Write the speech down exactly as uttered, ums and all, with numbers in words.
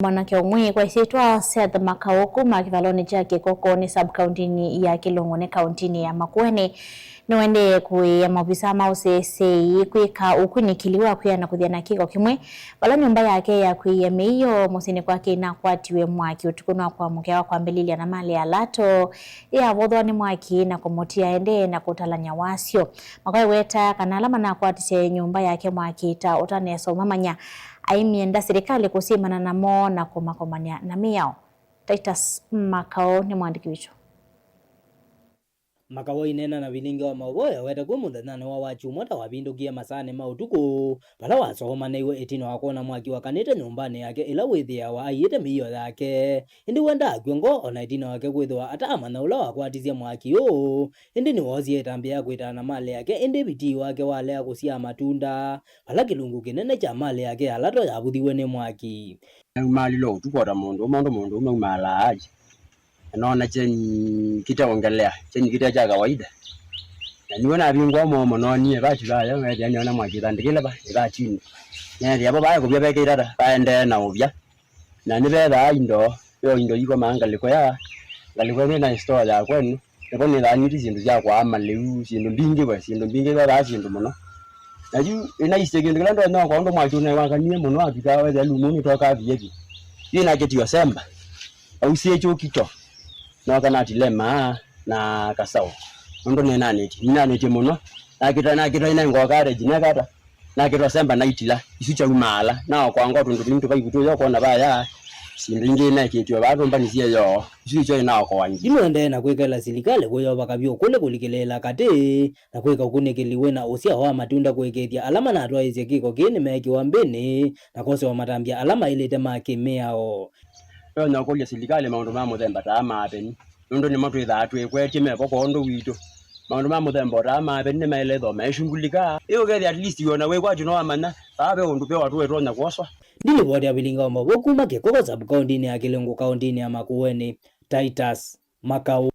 Mwanake ũmwe kwa isyĩtwa Seth Makau kuma kĩvalonĩ kya Kĩkokoni sub-kauntinĩ ya Kĩlungu nĩ kauntinĩ ya Makueni nĩwaendee kũĩĩa maovisa ma ũseseĩ kwĩka ũkunĩkĩli wa kwĩana kũthĩa na kĩko kĩmwe vala nyũmba yake ya kwĩĩa mĩio mũsyĩnĩ kwake ĩnakwatiwe mwaki ũtukũnĩ wa kwamũkĩa wa kwambĩlĩlya na malĩ ya lato yavothwa nĩ mwaki na kũmũtia aendee na kũtalany'a wasyo. Makau eweta kana ala manakwatisye nyũmba yake mwaki ta ũtaneesa ũmamanya, aimyenda silikalĩ kũsyĩmana namo na kũmakomany'a na mĩao. Titus Makau nĩ mwandĩki witũ. Makau aineena na vilingi wa maũvoo eweta kwĩ mũthenyanĩ wa Wakyumwa ta wavindũkie masaanĩ ma ũtukũ, vala wasomaneiwe ĩtina wa kwona mwaki wakanĩte nyũmbanĩ yake ĩla wĩthĩawa aiĩte mĩio yake. Ĩndĩ we ndaakw'a ngoo o na ĩtina wake kwĩthĩwa ataamanya ũla wakwatisye mwaki ũũ. Ĩndĩ nĩwoosie ĩtambya ya kwĩtana na malĩ yake, ĩndĩ vitii wake walea kũsyaa matunda, vala kĩlungu kĩnene kya malĩ yake ya lato yavuthiwe nĩ mwaki. Naumalile ũtukũ o ta mũndũ ũmwe ũndũ mũndũ ũmwe aumaalaa aĩ. Na noona kyeni kĩteongelea, kyeni kĩte kya kawaida. Na nĩw'o navingũa mũomo noonie vati vayo, nethĩa nĩona mwaki ĩthandĩkĩle va ĩvatinĩ. Nethĩa vo vae kũvya vekĩte ata, vaendee na ũvya. Na nĩvethaa indo, yo indo ikomaa ngalĩko ya, ngalĩko ĩno ĩna store ya kwenu, nĩvo nĩthaa nĩti syĩndũ sya kwaa malĩu, syĩndũ mbingĩ we, syĩndũ mbingĩ vethaa syĩndũ mũno. Na yu ĩnaisye kĩndũ kĩla ndonya kwa ũndũ mwaki ũnaĩ wakanie mũno, atwika wethĩa lumu nĩtoka vyũ vyũ. Yu ĩnakĩtio semba, ausie kyo kito, noka natile maa na kasaũ. Nũndũ nĩnanĩtye, nĩnanĩtye mũno, nakĩta, nakĩta ĩna ngoka reji, nakata. Nakĩtwa semba naitila, isu kyaumaala, naokoa ngoo tũndũ tũnini tũvaivu tũyo kona vaya, syĩndũ ingĩ naĩkĩtwe vaa nyũmbanĩ syeyo, isu ikyo inaokoanie. Yu nĩendee na kwĩkĩla silikalĩ kũyova kavyũ kũlĩ kũlikĩlĩĩla katĩ, na kwĩka ũkunĩkĩli wĩna ũsyao wa matunda kũĩkĩĩthya ala manatwaĩĩsye kĩko kĩĩ nĩmeekĩwa mbĩnĩ, na kosewa matambya ala maĩlĩte ma kĩmĩao. Ndonya kũlya silikalĩ maũndũ ma mũthemba taa maapeni, nũndũ nĩmo twĩthaa twĩkwetye mevo kwa ũndũ witũ. Maũndũ ma mũthemba o taa maapeni nĩmaĩle ĩthoo maĩshungulika. Ĩ ũkethĩa at least wĩona wĩkwatyo no wamanya vaa ve ũndũ ve watu wĩtonya kwoswa. Ndilivoti ya vilinga wa maũvoo kuma Kĩkoko sub-kauntinĩ ya Kĩlungu kauntinĩ ya Makueni, Titus Makau.